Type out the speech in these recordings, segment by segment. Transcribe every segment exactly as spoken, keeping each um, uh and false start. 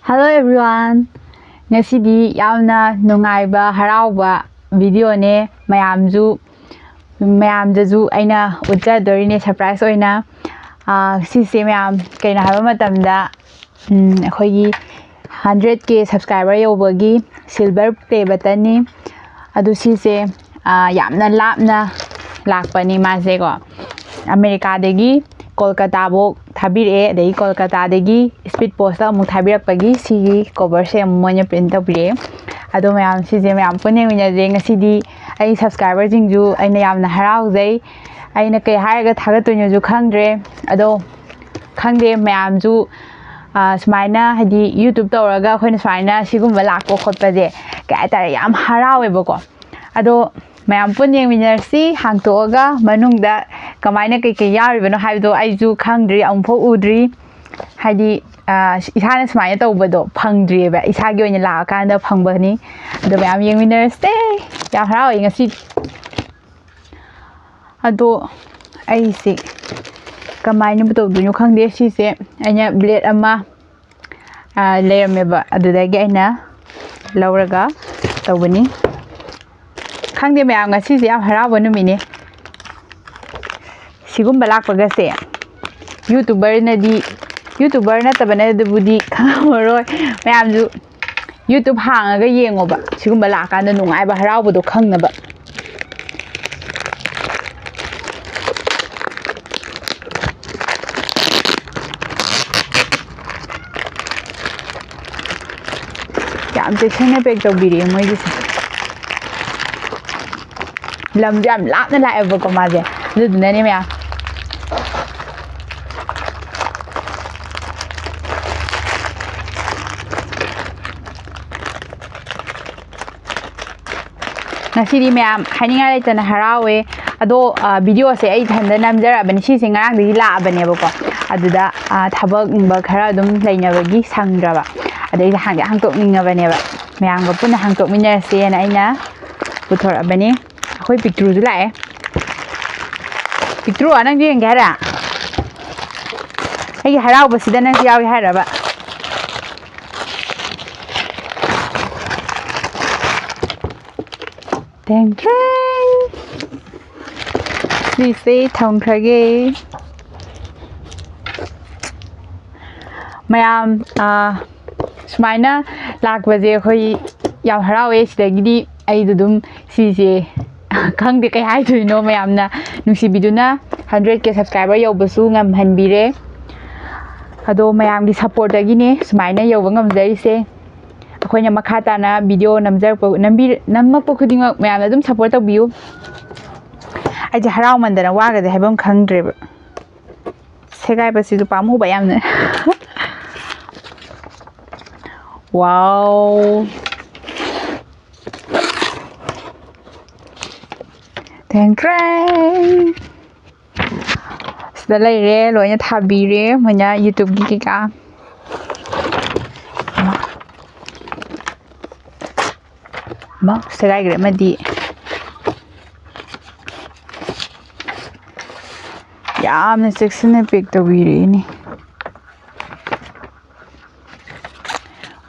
Hello everyone, ꯉꯁꯤꯗꯤ ꯌꯥꯝꯅ ꯅꯨꯡꯉꯥꯏꯕ, ꯍꯔꯥꯎꯕ videoꯅꯦ꯫ ꯃꯌꯥꯝꯁꯨ, ꯃꯌꯥꯝꯗꯁꯨ ꯑꯩꯅ ꯎꯠꯆꯗꯣꯔꯤꯅꯦ surprise ꯑꯣꯏꯅ꯫ ꯑꯥ, ꯁꯤꯁꯦ ꯃꯌꯥꯝ ꯀꯩꯅꯣ ꯍꯥꯏꯕ ꯃꯇꯝꯗ, ꯎꯝ, ꯑꯩꯈꯣꯏꯒꯤ hundred K subscriber ꯌꯧꯕꯒꯤ silver play buttonꯅꯤ꯫ ꯑꯗꯨ ꯁꯤꯁꯦ, ꯑꯥ, ꯌꯥꯝꯅ ꯂꯥꯞꯅ ꯂꯥꯛꯄꯅꯤ ꯃꯥꯁꯦꯀꯣ꯫ ꯑꯃꯦꯔꯤꯀꯥꯗꯒꯤ ꯀꯣꯜꯀꯇꯥꯐꯧ ꯊꯥꯕꯤꯔꯛꯑꯦ, ꯑꯗꯒꯤ ꯀꯣꯜꯀꯇꯥꯗꯒꯤ speed postꯇ ꯑꯃꯨꯛ ꯊꯥꯕꯤꯔꯛꯄꯒꯤ ꯁꯤꯒꯤ coverꯁꯦ ꯑꯃꯨꯛ ꯃꯣꯏꯅ print ꯇꯧꯕꯤꯔꯛꯑꯦ꯫ ꯑꯗꯣ ꯃꯌꯥꯝ, ꯁꯤꯁꯦ ꯃꯌꯥꯝ ꯄꯨꯟꯅ ꯌꯦꯡꯃꯤꯟꯅꯁꯦ꯫ ꯉꯁꯤꯗꯤ ꯑꯩ subscriberꯁꯤꯡꯁꯨ ꯑꯩꯅ ꯌꯥꯝꯅ ꯍꯔꯥꯎꯖꯩ꯫ ꯑꯩꯅ ꯀꯩ ꯍꯥꯏꯔꯒ ꯊꯥꯒꯠꯇꯣꯏꯅꯣꯁꯨ ꯈꯪꯗ꯭ꯔꯦ꯫ ꯑꯗꯣ ꯈꯪꯗꯦ, ꯃꯌꯥꯝꯁꯨ, ꯑꯥ, ꯁꯨꯃꯥꯏꯅ ꯍꯥꯏꯗꯤ YouTube ꯇꯧꯔꯒ ꯑꯩꯈꯣꯏꯅ ꯁꯨꯃꯥꯏꯅ ꯁꯤꯒꯨꯝꯕ ꯂꯥꯛꯄ ꯈꯣꯠꯄꯁꯦ ꯀꯩ ꯍꯥꯏꯇꯥꯔꯦ, ꯌꯥꯝ ꯍꯔꯥꯎꯋꯦꯕꯀꯣ꯫ ꯑꯗꯣ ꯃꯌꯥꯝ ꯄꯨꯟꯅ ꯌꯦꯡꯃꯤꯟꯅꯔꯁꯤ꯫ ꯍꯥꯡꯇꯣꯛꯑꯒ ꯃꯅꯨꯡꯗ ꯀꯃꯥꯏꯅ ꯀꯩꯀꯩ ꯌꯥꯎꯔꯤꯕꯅꯣ ꯍꯥꯏꯕꯗꯣ ꯑꯩꯁꯨ ꯈꯪꯗ꯭ꯔꯤ, ꯑꯃꯨꯛꯐꯥꯎ ꯎꯗ꯭ꯔꯤ꯫ ꯍꯥꯏꯗꯤ, ꯑ, ꯏꯁꯥꯅ ꯁꯨꯃꯥꯏꯅ ꯇꯧꯕꯗꯣ ꯐꯪꯗ꯭ꯔꯤꯑꯕ, ꯏꯁꯥꯒꯤ ꯑꯣꯏꯅ ꯂꯥꯛꯑꯀꯥꯟꯗ ꯐꯪꯕꯅꯤ꯫ ꯑꯗꯣ ꯃꯌꯥꯝ ꯌꯦꯡꯃꯤꯟꯅꯔꯁꯦ꯫ ꯌꯥꯝ ꯍꯔꯥꯎꯋꯦ ꯉꯁꯤ꯫ ꯑꯗꯣ ꯑꯩꯁꯦ ꯀꯃꯥꯏꯅꯕꯨ ꯇꯧꯗꯣꯏꯅꯣ ꯈꯪꯗꯦ꯫ ꯁꯤꯁꯦ ꯑꯩꯅ blade ꯑꯃ, ꯑ, ꯂꯩꯔꯝꯃꯦꯕ, ꯑꯗꯨꯗꯒꯤ ꯑꯩꯅ ꯂꯧꯔꯒ ꯇꯧꯕꯅꯤ꯫ ꯈꯪꯗꯦ ꯃꯌꯥꯝ, ꯉꯁꯤꯁꯦ ꯌꯥꯝ ꯍꯔꯥꯎꯕ ꯅꯨꯃꯤꯠꯅꯦ꯫ ꯁꯤꯒꯨꯝꯕ ꯂꯥꯛꯄꯒꯁꯦ YouTuberꯅꯗꯤ, YouTuber ꯅꯠꯇꯕꯅꯗꯕꯨꯗꯤ ꯈꯪꯉꯝꯃꯔꯣꯏ꯫ ꯃꯌꯥꯝꯁꯨ YouTube ꯍꯥꯡꯉꯒ ꯌꯦꯡꯉꯣꯕ, ꯁꯤꯒꯨꯝꯕ ꯂꯥꯛꯀꯥꯟꯗ ꯅꯨꯡꯉꯥꯏꯕ, ꯍꯔꯥꯎꯕꯗꯣ ꯈꯪꯅꯕ꯫ ꯌꯥꯝ ꯆꯦꯛꯁꯤꯟꯅ pack ꯇꯧꯕꯤꯔꯛꯑꯦ ꯃꯣꯏꯒꯤꯁꯦ꯫ ꯂꯝꯁꯨ ꯌꯥꯝ ꯂꯥꯞꯅ ꯂꯥꯛꯑꯦꯕꯀꯣ ꯃꯥꯁꯦ, ꯑꯗꯨꯗꯨꯅꯅꯦ ꯃꯌꯥꯝ꯫ ꯉꯁꯤꯗꯤ ꯃꯌꯥꯝ ꯍꯥꯏꯅꯤꯡꯉꯥꯏ ꯂꯩꯇꯅ ꯍꯔꯥꯎꯋꯦ꯫ ꯑꯗꯣ, ꯑ, videoꯁꯦ ꯑꯩ ꯏꯊꯟꯗ ꯅꯝꯖꯔꯛꯑꯕꯅꯤ꯫ ꯁꯤꯁꯦ ꯉꯔꯥꯡꯗꯒꯤ ꯂꯥꯛꯑꯕꯅꯦꯕꯀꯣ꯫ ꯑꯗꯨꯗ, ꯑ, ꯊꯕꯛ ꯅꯨꯡꯕꯛ ꯈꯔ ꯑꯗꯨꯝ ꯂꯩꯅꯕꯒꯤ ꯁꯪꯗ꯭ꯔꯕ꯫ ꯑꯗꯩ ꯑꯩꯁꯦ ꯍꯥꯡꯗꯤ ꯍꯥꯡꯇꯣꯛꯅꯤꯡꯉꯕꯅꯦꯕ꯫ ꯃꯌꯥꯝꯒ ꯄꯨꯟꯅ ꯍꯥꯡꯇꯣꯛꯃꯤꯟꯅꯔꯁꯦꯅ ꯑꯩꯅ ꯄꯨꯊꯣꯔꯛꯑꯕꯅꯤ꯫ ꯑꯩꯈꯣꯏ ꯄꯤꯛꯇ꯭ꯔꯨꯁꯨ ꯂꯥꯛꯑꯦ꯫ ꯄꯤꯛꯇ꯭ꯔꯨ, ꯅꯪꯁꯨ ꯌꯦꯡꯒꯦ ꯍꯥꯏꯔ? ꯑꯩꯒꯤ ꯍꯔꯥꯎꯕꯁꯤꯗ ꯅꯪꯁꯨ ꯌꯥꯎꯒꯦ ꯍꯥꯏꯔꯕ? ꯊꯦꯡꯈ꯭ꯔꯦ꯫ ꯁꯤꯁꯦ ꯊꯝꯈ꯭ꯔꯒꯦ꯫ ꯃꯌꯥꯝ, ꯑꯥ, ꯁꯨꯃꯥꯏꯅ ꯂꯥꯛꯄꯁꯦ ꯑꯩꯈꯣꯏ ꯌꯥꯝ ꯍꯔꯥꯎꯋꯦ꯫ ꯁꯤꯗꯒꯤꯗꯤ ꯑꯩꯗꯣ ꯑꯗꯨꯝ ꯁꯤꯁꯦ ꯈꯪꯗꯦ ꯀꯩ ꯍꯥꯏꯗꯣꯏꯅꯣ꯫ ꯃꯌꯥꯝꯅ ꯅꯨꯡꯁꯤꯕꯤꯗꯨꯅ ꯍꯟꯗ꯭ꯔꯦꯠ ꯀꯦ ꯁꯕꯁꯀ꯭ꯔꯥꯏꯕꯔ ꯌꯧꯕꯁꯨ ꯉꯝꯍꯟꯕꯤꯔꯦ꯫ ꯑꯗꯣ ꯃꯌꯥꯝꯒꯤ ꯁꯞꯄꯣꯔꯠꯇꯒꯤꯅꯦ ꯁꯨꯃꯥꯏꯅ ꯌꯧꯕ ꯉꯝꯖꯔꯤꯁꯦ꯫ ꯑꯩꯈꯣꯏꯅ ꯃꯈꯥ ꯇꯥꯅ ꯚꯤꯗꯤꯑꯣ ꯅꯝꯖꯔꯛꯄ, ꯅꯝꯕꯤ-, ꯅꯝꯃꯛꯄ ꯈꯨꯗꯤꯡꯃꯛ ꯃꯌꯥꯝꯅ ꯑꯗꯨꯝ ꯁꯞꯄꯣꯔꯠ ꯇꯧꯕꯤꯌꯨ꯫ ꯑꯩꯁꯦ ꯍꯔꯥꯎꯃꯟꯗꯅ ꯋꯥꯒꯁꯦ ꯍꯥꯏꯐꯝ ꯈꯪꯗ꯭ꯔꯦꯕ꯫ ꯁꯦꯒꯥꯏꯕꯁꯤꯁꯨ ꯄꯥꯝꯃꯨꯕ ꯌꯥꯝꯅ꯫ ꯋꯥꯎ꯫ ꯊꯦꯡꯈ꯭ꯔꯦ꯫ ꯁꯤꯗ ꯂꯩꯔꯦ, ꯂꯣꯏꯅ ꯊꯥꯕꯤꯔꯦ ꯃꯣꯏꯅ YouTubeꯀꯤ ꯀꯩꯀꯥ꯫ ꯃꯥ ꯁꯦꯒꯥꯏꯈ꯭ꯔꯦ ꯑꯃꯗꯤ꯫ ꯌꯥꯝꯅ ꯆꯦꯛꯁꯤꯟꯅ ꯄꯦꯛ ꯇꯧꯕꯤꯔꯛꯏꯅꯦ꯫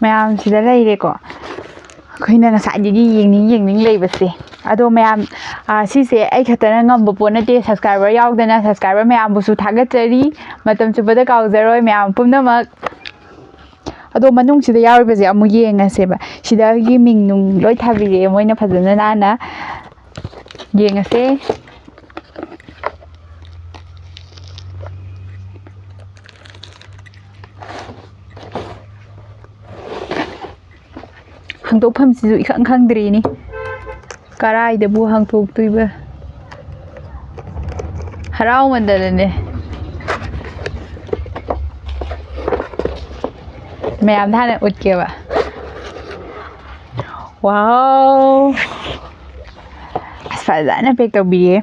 ꯃꯌꯥꯝ ꯁꯤꯗ ꯂꯩꯔꯦꯀꯣ꯫ ꯑꯩꯈꯣꯏꯅ ꯉꯁꯥꯏꯗꯒꯤ ꯌꯦꯡꯅꯤꯡ ꯌꯦꯡꯅꯤꯡ ꯂꯩꯕꯁꯦ꯫ ꯑꯗꯣ ꯃꯌꯥꯝ, ꯑꯥ, ꯁꯤꯁꯦ ꯑꯩ ꯈꯛꯇꯅ ꯉꯝꯕ ꯄꯣꯠ ꯅꯠꯇꯦ꯫ ꯁꯕꯁꯀ꯭ꯔꯥꯏꯕꯔ ꯌꯥꯎꯗꯅ ꯁꯕꯁꯀ꯭ꯔꯥꯏꯕꯔ ꯃꯌꯥꯝꯕꯨꯁꯨ ꯊꯥꯒꯠꯆꯔꯤ꯫ ꯃꯇꯝ ꯆꯨꯞꯄꯗ ꯀꯥꯎꯖꯔꯣꯏ ꯃꯌꯥꯝ ꯄꯨꯝꯅꯃꯛ꯫ ꯑꯗꯣ ꯃꯅꯨꯡꯁꯤꯗ ꯌꯥꯎꯔꯤꯕꯁꯦ ꯑꯃꯨꯛ ꯌꯦꯡꯉꯁꯦꯕ꯫ ꯁꯤꯗꯒꯤ ꯃꯤꯡ ꯅꯨꯡ ꯂꯣꯏ ꯊꯥꯕꯤꯔꯛꯑꯦ ꯃꯣꯏꯅ ꯐꯖꯅ ꯅꯥꯟꯅ꯫ ꯌꯦꯡꯉꯁꯦ꯫ ꯍꯥꯡꯗꯣꯛꯐꯝꯁꯤꯁꯨ ꯏꯈꯪ ꯈꯪꯗ꯭ꯔꯤꯅꯤ꯫ ꯀꯔꯥꯏꯗꯕꯨ ꯍꯥꯡꯗꯣꯛꯇꯣꯏꯕ? ꯍꯔꯥꯎꯃꯟꯗꯅꯅꯦ꯫ ꯃꯌꯥꯝꯗ ꯍꯥꯟꯅ ꯎꯠꯀꯦꯕ꯫ ꯋꯥꯎ! ꯑꯁ, ꯐꯖꯅ ꯄꯦꯛ ꯇꯧꯕꯤꯔꯦ꯫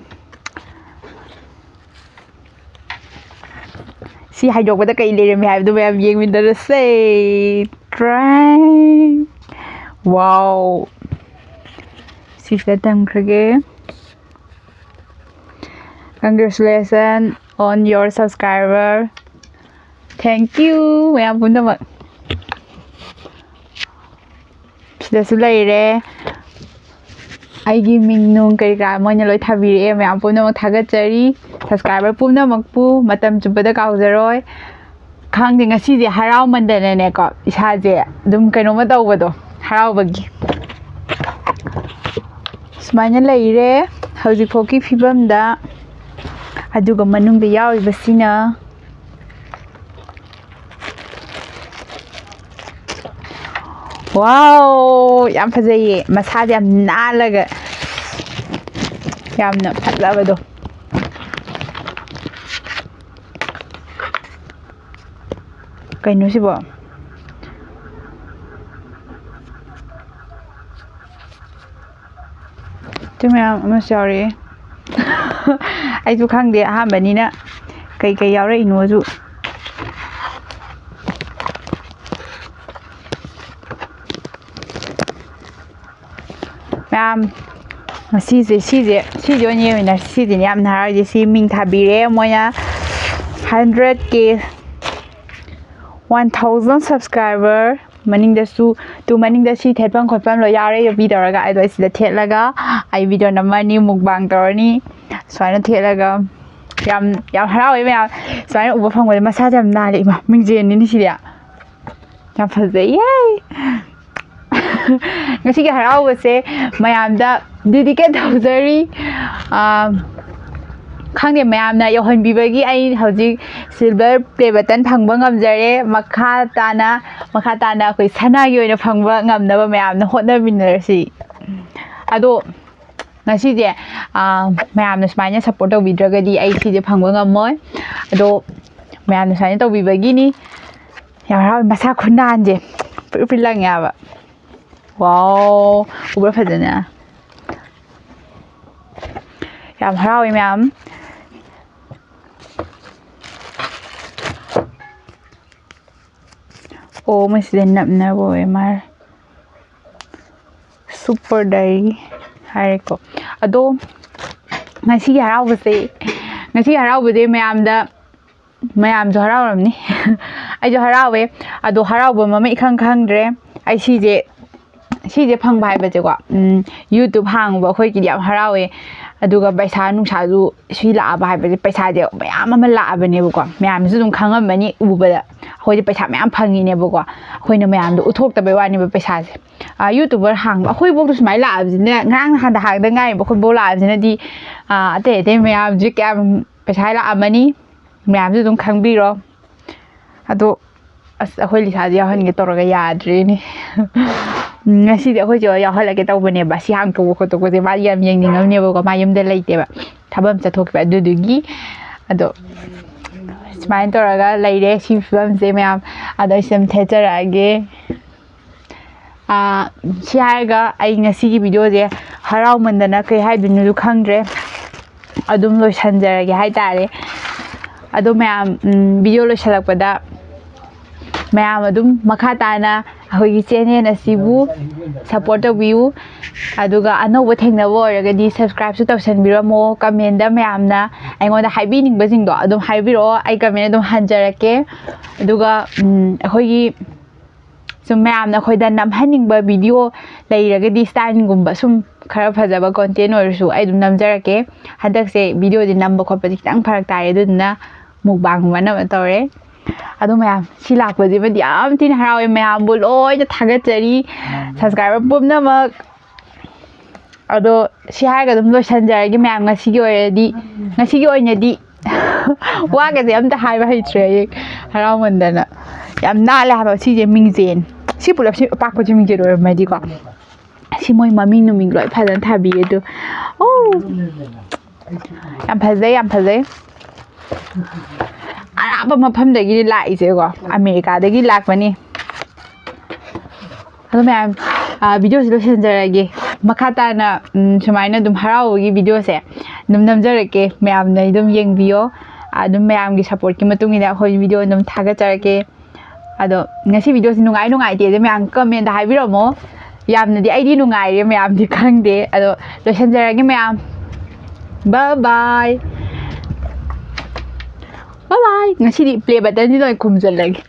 ꯁꯤ ꯍꯥꯏꯗꯣꯛꯄꯗ ꯀꯩ ꯂꯩꯔꯝꯃꯤ ꯍꯥꯏꯕꯗꯨ ꯃꯌꯥꯝ ꯌꯦꯡꯃꯤꯟꯅꯔꯁꯦ꯫ ꯇ꯭ꯔꯥꯏ꯫ ꯋꯥꯎ! ꯁꯤꯁꯤꯗ ꯊꯝꯈ꯭ꯔꯒꯦ꯫ Congratulations on your subscriber. Thank you, ꯃꯌꯥꯝ ꯄꯨꯝꯅꯃꯛ꯫ ꯁꯤꯗꯁꯨ ꯂꯩꯔꯦ꯫ ꯑꯩꯒꯤ ꯃꯤꯡ ꯅꯨꯡ ꯀꯔꯤ ꯀꯔꯥ ꯃꯣꯏꯅ ꯂꯣꯏ ꯊꯥꯕꯤꯔꯛꯑꯦ꯫ ꯃꯌꯥꯝ ꯄꯨꯝꯅꯃꯛ ꯊꯥꯒꯠꯆꯔꯤ꯫ Subscriber ꯄꯨꯝꯅꯃꯛꯄꯨ ꯃꯇꯝ ꯆꯨꯞꯄꯗ ꯀꯥꯎꯖꯔꯣꯏ꯫ ꯈꯪꯗꯦ, ꯉꯁꯤꯁꯦ ꯍꯔꯥꯎꯃꯟꯗꯅꯅꯦꯀꯣ, ꯏꯁꯥꯁꯦ ꯑꯗꯨꯝ ꯀꯩꯅꯣꯝꯃ ꯇꯧꯕꯗꯣ, ꯍꯔꯥꯎꯕꯒꯤ꯫ ꯁꯨꯃꯥꯏꯅ ꯂꯩꯔꯦ ꯍꯧꯖꯤꯛꯐꯥꯎꯒꯤ ꯐꯤꯕꯝꯗ꯫ ꯑꯗꯨꯒ ꯃꯅꯨꯡꯗ ꯌꯥꯎꯔꯤꯕꯁꯤꯅ, wow, ꯌꯥꯝ ꯐꯖꯩꯌꯦ꯫ ꯃꯁꯥꯁꯦ ꯌꯥꯝ ꯅꯥꯜꯂꯒ ꯌꯥꯝꯅ ꯐꯖꯕꯗꯣ꯫ ꯀꯩꯅꯣ ꯁꯤꯕꯣ? ꯁꯤ ꯃꯌꯥꯝ ꯑꯃꯁꯨ ꯌꯥꯎꯔꯛꯑꯦ꯫ ꯑꯩꯁꯨ ꯈꯪꯗꯦ, ꯑꯍꯥꯟꯕꯅꯤꯅ ꯀꯩꯀꯩ ꯌꯥꯎꯔꯛꯏꯅꯣꯁꯨ꯫ ꯃꯌꯥꯝ, ꯉꯁꯤꯁꯦ, ꯁꯤꯁꯦ, ꯁꯤꯁꯦ ꯑꯣꯏꯅ ꯌꯦꯡꯃꯤꯟꯅꯔꯁꯤ꯫ ꯁꯤꯁꯤꯅꯦ ꯌꯥꯝ ꯍꯔꯥꯎꯔꯤꯁꯦ꯫ ꯁꯤ ꯃꯤꯡ ꯊꯥꯕꯤꯔꯦ ꯃꯣꯏꯅ, hundred K, one thousand subscriber꯫ ꯃꯅꯤꯡꯗꯁꯨ, ꯇꯨ ꯃꯅꯤꯡꯗ ꯁꯤ ꯊꯦꯠꯐꯝ ꯈꯣꯠꯐꯝ ꯂꯣꯏ ꯌꯥꯎꯔꯦ, ꯌꯣꯄꯤ ꯇꯧꯔꯒ꯫ ꯑꯗꯣ ꯑꯩ ꯁꯤꯗ ꯊꯦꯠꯂꯒ ꯑꯩ video ꯅꯝꯃꯅꯤ, mukbang ꯇꯧꯔꯅꯤ꯫ ꯁꯨꯃꯥꯏꯅ ꯊꯦꯠꯂꯒ ꯌꯥꯝ, ꯌꯥꯝ ꯍꯔꯥꯎꯋꯦ ꯃꯌꯥꯝ꯫ ꯁꯨꯃꯥꯏꯅ ꯎꯕ ꯐꯪꯕꯗ ꯃꯁꯥꯁꯦ ꯌꯥꯝ ꯅꯥꯜꯂꯦ꯫ ꯏꯃꯥ, ꯃꯤꯡꯖꯦꯜꯅꯤꯅꯦ ꯁꯤꯗꯤ꯫ ꯌꯥꯝ ꯐꯖꯩꯌꯦ꯫ ꯉꯁꯤꯒꯤ ꯍꯔꯥꯎꯕꯁꯦ ꯃꯌꯥꯝꯗ dedicate ꯇꯧꯖꯔꯤ꯫ ꯑꯥ, ꯈꯪꯗꯦ, ꯃꯌꯥꯝꯅ ꯌꯧꯍꯟꯕꯤꯕꯒꯤ ꯑꯩ ꯍꯧꯖꯤꯛ silver play button ꯐꯪꯕ ꯉꯝꯖꯔꯦ꯫ ꯃꯈꯥ ꯇꯥꯅ, ꯃꯈꯥ ꯇꯥꯅ ꯑꯩꯈꯣꯏ ꯁꯅꯥꯒꯤ ꯑꯣꯏꯅ ꯐꯪꯕ ꯉꯝꯅꯕ ꯃꯌꯥꯝꯅ ꯍꯣꯠꯅꯃꯤꯟꯅꯔꯁꯤ꯫ ꯑꯗꯣ ꯉꯁꯤꯁꯦ, ꯑꯥ, ꯃꯌꯥꯝꯅ ꯁꯨꯃꯥꯏꯅ support ꯇꯧꯕꯤꯗ꯭ꯔꯒꯗꯤ ꯑꯩ ꯁꯤꯁꯦ ꯐꯪꯕ ꯉꯝꯃꯣꯏ꯫ ꯑꯗꯣ ꯃꯌꯥꯝꯅ ꯁꯨꯃꯥꯏꯅ ꯇꯧꯕꯤꯕꯒꯤꯅꯤ꯫ ꯌꯥꯝ ꯍꯔꯥꯎꯋꯦ꯫ ꯃꯁꯥ ꯈꯨꯅꯥꯟꯁꯦ ꯄ꯭ꯔꯤꯛ ꯄ꯭ꯔꯤꯛ ꯂꯪꯉꯦ ꯍꯥꯏꯕ꯫ Wow, ꯎꯕ꯭ꯔꯥ ꯐꯖꯅ? ꯌꯥꯝ ꯍꯔꯥꯎꯋꯦ ꯃꯌꯥꯝ꯫ ꯑꯣ, ꯃꯣꯏꯁꯤꯗ ꯅꯞꯅꯕ ꯑꯣꯏ ꯃꯥꯜꯂꯦ꯫ Super Diary ꯍꯥꯏꯔꯦꯀꯣ꯫ ꯑꯗꯣ ꯉꯁꯤꯒꯤ ꯍꯔꯥꯎꯕꯁꯦ, ꯉꯁꯤꯒꯤ ꯍꯔꯥꯎꯕꯁꯦ ꯃꯌꯥꯝꯗ, ꯃꯌꯥꯝꯁꯨ ꯍꯔꯥꯎꯔꯝꯅꯤ꯫ ꯑꯩꯁꯨ ꯍꯔꯥꯎꯋꯦ꯫ ꯑꯗꯣ ꯍꯔꯥꯎꯕ ꯑꯃ ꯏꯈꯪ ꯈꯪꯗ꯭ꯔꯦ꯫ ꯑꯩ ꯁꯤꯁꯦ ꯁꯤꯁꯦ ꯐꯪꯕ ꯍꯥꯏꯕꯁꯦꯀꯣ, ꯎꯝ, YouTube ꯍꯥꯡꯕ ꯑꯩꯈꯣꯏꯒꯤꯗꯤ ꯌꯥꯝ ꯍꯔꯥꯎꯋꯦ꯫ ꯑꯗꯨꯒ ꯄꯩꯁꯥ ꯅꯨꯡꯁꯥꯁꯨ ꯁꯤ ꯂꯥꯛꯑꯕ ꯍꯥꯏꯕꯁꯦ, ꯄꯩꯁꯥꯁꯦ ꯃꯌꯥꯝ ꯑꯃ ꯂꯥꯛꯑꯕꯅꯦꯕꯀꯣ꯫ ꯃꯌꯥꯝꯁꯨ ꯑꯗꯨꯝ ꯈꯪꯉꯝꯃꯅꯤ ꯎꯕꯗ, ꯑꯩꯈꯣꯏꯗꯤ ꯄꯩꯁꯥ ꯃꯌꯥꯝ ꯐꯪꯉꯤꯅꯦꯕꯀꯣ꯫ ꯑꯩꯈꯣꯏꯅ ꯃꯌꯥꯝꯗꯣ ꯎꯠꯊꯣꯛꯇꯕꯩ ꯋꯥꯅꯦꯕ ꯄꯩꯁꯥꯁꯦ꯫ ꯑ, YouTuber ꯍꯥꯡꯕ ꯑꯩꯈꯣꯏꯐꯧꯗ ꯁꯨꯃꯥꯏꯅ ꯂꯥꯛꯑꯕꯁꯤꯅ, ꯉꯔꯥꯡ ꯅꯍꯥꯟꯗ ꯍꯥꯡꯗ ꯉꯥꯏꯔꯤꯕ ꯑꯩꯈꯣꯏꯐꯧ ꯂꯥꯛꯑꯕꯁꯤꯅꯗꯤ, ꯑ, ꯑꯇꯩ ꯑꯇꯩ ꯃꯌꯥꯝꯁꯦ ꯀꯌꯥꯝ ꯄꯩꯁꯥ ꯂꯥꯛꯑꯝꯃꯅꯤ, ꯃꯌꯥꯝꯁꯨ ꯑꯗꯨꯝ ꯈꯪꯕꯤꯔꯣ꯫ ꯑꯗꯣ ꯑꯁ, ꯑꯩꯈꯣꯏ ꯂꯤꯁꯥꯁꯦ ꯌꯥꯎꯍꯟꯒꯦ ꯇꯧꯔꯒ ꯌꯥꯗ꯭ꯔꯦꯅꯦ꯫ ꯎꯝ, ꯉꯁꯤꯗꯤ ꯑꯩꯈꯣꯏꯁꯦ ꯌꯥꯎꯍꯜꯂꯛꯀꯦ ꯇꯧꯕꯅꯦꯕ꯫ ꯁꯤ ꯍꯥꯡꯇꯣꯛꯄ ꯈꯣꯠꯇꯣꯛꯄꯁꯦ ꯃꯥꯗꯤ ꯌꯥꯝ ꯌꯦꯡꯅꯤꯡꯉꯝꯅꯦꯕꯀꯣ, ꯃꯥ ꯌꯨꯝꯗ ꯂꯩꯇꯦꯕ, ꯊꯕꯛ ꯑꯃ ꯆꯠꯊꯣꯛꯈꯤꯕ ꯑꯗꯨꯗꯨꯒꯤ꯫ ꯑꯗꯣ ꯁꯨꯃꯥꯏꯅ ꯇꯧꯔꯒ ꯂꯩꯔꯦ ꯁꯤ ꯐꯤꯕꯝꯁꯦ ꯃꯌꯥꯝ꯫ ꯑꯗꯣ ꯑꯩꯁꯦ ꯑꯗꯨꯝ ꯊꯦꯠꯆꯔꯛꯑꯒꯦ꯫ ꯑꯥ, ꯁꯤ ꯍꯥꯏꯔꯒ ꯑꯩ ꯉꯁꯤꯒꯤ ꯚꯤꯗꯤꯑꯣꯁꯦ ꯍꯔꯥꯎꯃꯟꯗꯅ ꯀꯩ ꯍꯥꯏꯗꯣꯏꯅꯣꯁꯨ ꯈꯪꯗ꯭ꯔꯦ꯫ ꯑꯗꯨꯝ ꯂꯣꯏꯁꯤꯟꯖꯔꯒꯦ ꯍꯥꯏꯇꯥꯔꯦ꯫ ꯑꯗꯣ ꯃꯌꯥꯝ, ꯎꯝ, ꯚꯤꯗꯤꯑꯣ ꯂꯣꯏꯁꯤꯜꯂꯛꯄꯗ ꯃꯌꯥꯝ ꯑꯗꯨꯝ ꯃꯈꯥ ꯇꯥꯅ ꯑꯩꯈꯣꯏꯒꯤ ꯆꯦꯅꯦꯜ ꯑꯁꯤꯕꯨ ꯁꯞꯄꯣꯔꯠ ꯇꯧꯕꯤꯌꯨ꯫ ꯑꯗꯨꯒ ꯑꯅꯧꯕ ꯊꯦꯡꯅꯕ ꯑꯣꯏꯔꯒꯗꯤ ꯁꯕꯁꯀ꯭ꯔꯥꯏꯕꯁꯨ ꯇꯧꯁꯟꯕꯤꯔꯝꯃꯣ꯫ ꯀꯃꯦꯟꯗ ꯃꯌꯥꯝꯅ ꯑꯩꯉꯣꯟꯗ ꯍꯥꯏꯕꯤꯅꯤꯡꯕꯁꯤꯡꯗꯣ ꯑꯗꯨꯝ ꯍꯥꯏꯕꯤꯔꯛꯑꯣ, ꯑꯩ ꯀꯃꯦꯟ ꯑꯗꯨꯝ ꯍꯟꯖꯔꯛꯀꯦ꯫ ꯑꯗꯨꯒ, ꯎꯝ, ꯑꯩꯈꯣꯏꯒꯤ ꯁꯨꯝ ꯃꯌꯥꯝꯅ ꯑꯩꯈꯣꯏꯗ ꯅꯝꯍꯟꯅꯤꯡꯕ ꯚꯤꯗꯤꯑꯣ ꯂꯩꯔꯒꯗꯤ, ꯁ꯭ꯇꯥꯏꯜꯒꯨꯝꯕ ꯁꯨꯝ ꯈꯔ ꯐꯖꯕ ꯀꯣꯟꯇꯦꯟ ꯑꯣꯏꯔꯁꯨ ꯑꯩ ꯑꯗꯨꯝ ꯅꯝꯖꯔꯛꯀꯦ꯫ ꯍꯟꯗꯛꯁꯦ ꯚꯤꯗꯤꯑꯣꯗꯤ ꯅꯝꯕ ꯈꯣꯠꯄꯗꯤ ꯈꯤꯇꯪ ꯐꯔꯛ ꯇꯥꯔꯦ, ꯑꯗꯨꯗꯨꯅ ꯃꯨꯛꯕꯥꯡꯒꯨꯝꯕ ꯅꯝꯕ ꯇꯧꯔꯦ꯫ ꯑꯗꯣ ꯃꯌꯥꯝ, ꯁꯤ ꯂꯥꯛꯄꯁꯤꯃꯗꯤ ꯌꯥꯝ ꯊꯤꯅ ꯍꯔꯥꯎꯋꯦ꯫ ꯃꯌꯥꯝꯕꯨ ꯂꯣꯏꯅ ꯊꯥꯒꯠꯆꯔꯤ꯫ ꯁꯕꯁꯀ꯭ꯔꯥꯏꯕꯔ ꯄꯨꯝꯅꯃꯛ꯫ ꯑꯗꯣ ꯁꯤ ꯍꯥꯏꯔꯒ ꯑꯗꯨꯝ ꯂꯣꯏꯁꯤꯟꯖꯔꯒꯦ ꯃꯌꯥꯝ, ꯉꯁꯤꯒꯤ ꯑꯣꯏꯔꯗꯤ, ꯉꯁꯤꯒꯤ ꯑꯣꯏꯅꯗꯤ꯫ ꯋꯥꯒꯁꯦ ꯑꯝꯇ ꯍꯥꯏꯕ ꯍꯩꯇ꯭ꯔꯦ ꯑꯩ ꯍꯔꯥꯎꯃꯟꯗꯅ꯫ ꯌꯥꯝ ꯅꯥꯜꯂꯦ ꯍꯥꯏꯕ ꯁꯤꯁꯦ ꯃꯤꯡꯖꯦꯜ꯫ ꯁꯤ ꯄꯨꯂꯞꯁꯤ ꯑꯄꯥꯛꯄꯁꯦ ꯃꯤꯡꯖꯦꯜ ꯑꯣꯏꯔꯝꯃꯗꯤꯀꯣ꯫ ꯁꯤ ꯃꯣꯏ ꯃꯃꯤꯡ ꯅꯨꯃꯤꯡ ꯂꯣꯏ ꯐꯖꯅ ꯊꯥꯕꯤꯌꯦ ꯑꯗꯨ꯫ ꯑꯣ! ꯌꯥꯝ ꯐꯖꯩ, ꯌꯥꯝ ꯐꯖꯩ꯫ ꯑꯔꯥꯞꯄ ꯃꯐꯝꯗꯒꯤ ꯂꯥꯛꯏꯁꯦꯀꯣ, ꯑꯃꯦꯔꯤꯀꯥꯗꯒꯤ ꯂꯥꯛꯄꯅꯤ꯫ ꯑꯗꯣ ꯃꯌꯥꯝ, ꯑ, ꯚꯤꯗꯤꯑꯣꯁꯤ ꯂꯣꯏꯁꯤꯟꯖꯔꯒꯦ꯫ ꯃꯈꯥ ꯇꯥꯅ, ꯎꯝ, ꯁꯨꯃꯥꯏꯅ ꯑꯗꯨꯝ ꯍꯔꯥꯎꯕꯒꯤ ꯚꯤꯗꯤꯑꯣꯁꯦ ꯑꯗꯨꯝ ꯅꯝꯖꯔꯛꯀꯦ꯫ ꯃꯌꯥꯝꯅ ꯑꯗꯨꯝ ꯌꯦꯡꯕꯤꯌꯣ꯫ ꯑꯗꯨꯝ ꯃꯌꯥꯝꯒꯤ ꯁꯞꯄꯣꯔꯠꯀꯤ ꯃꯇꯨꯡ ꯏꯟꯅ ꯑꯩꯈꯣꯏ ꯚꯤꯗꯤꯑꯣ ꯑꯗꯨꯝ ꯊꯥꯒꯠꯆꯔꯛꯀꯦ꯫ ꯑꯗꯣ ꯉꯁꯤ ꯚꯤꯗꯤꯑꯣꯁꯤ ꯅꯨꯡꯉꯥꯏ ꯅꯨꯡꯉꯥꯏꯇꯦ ꯑꯗꯨ ꯃꯌꯥꯝ ꯀꯃꯦꯟꯗ ꯍꯥꯏꯕꯤꯔꯝꯃꯣ꯫ ꯌꯥꯝꯅꯗꯤ ꯑꯩꯗꯤ ꯅꯨꯡꯉꯥꯏꯔꯦ, ꯃꯌꯥꯝꯗꯤ ꯈꯪꯗꯦ꯫ ꯑꯗꯣ ꯂꯣꯏꯁꯤꯟꯖꯔꯒꯦ ꯃꯌꯥꯝ꯫ Bye bye꯫ Bye bye꯫ ꯉꯁꯤꯗꯤ ꯄ꯭ꯂꯦ ꯕꯇꯟꯁꯤꯗ ꯑꯣꯏꯅ ꯈꯨꯝꯖꯤꯜꯂꯒꯦ꯫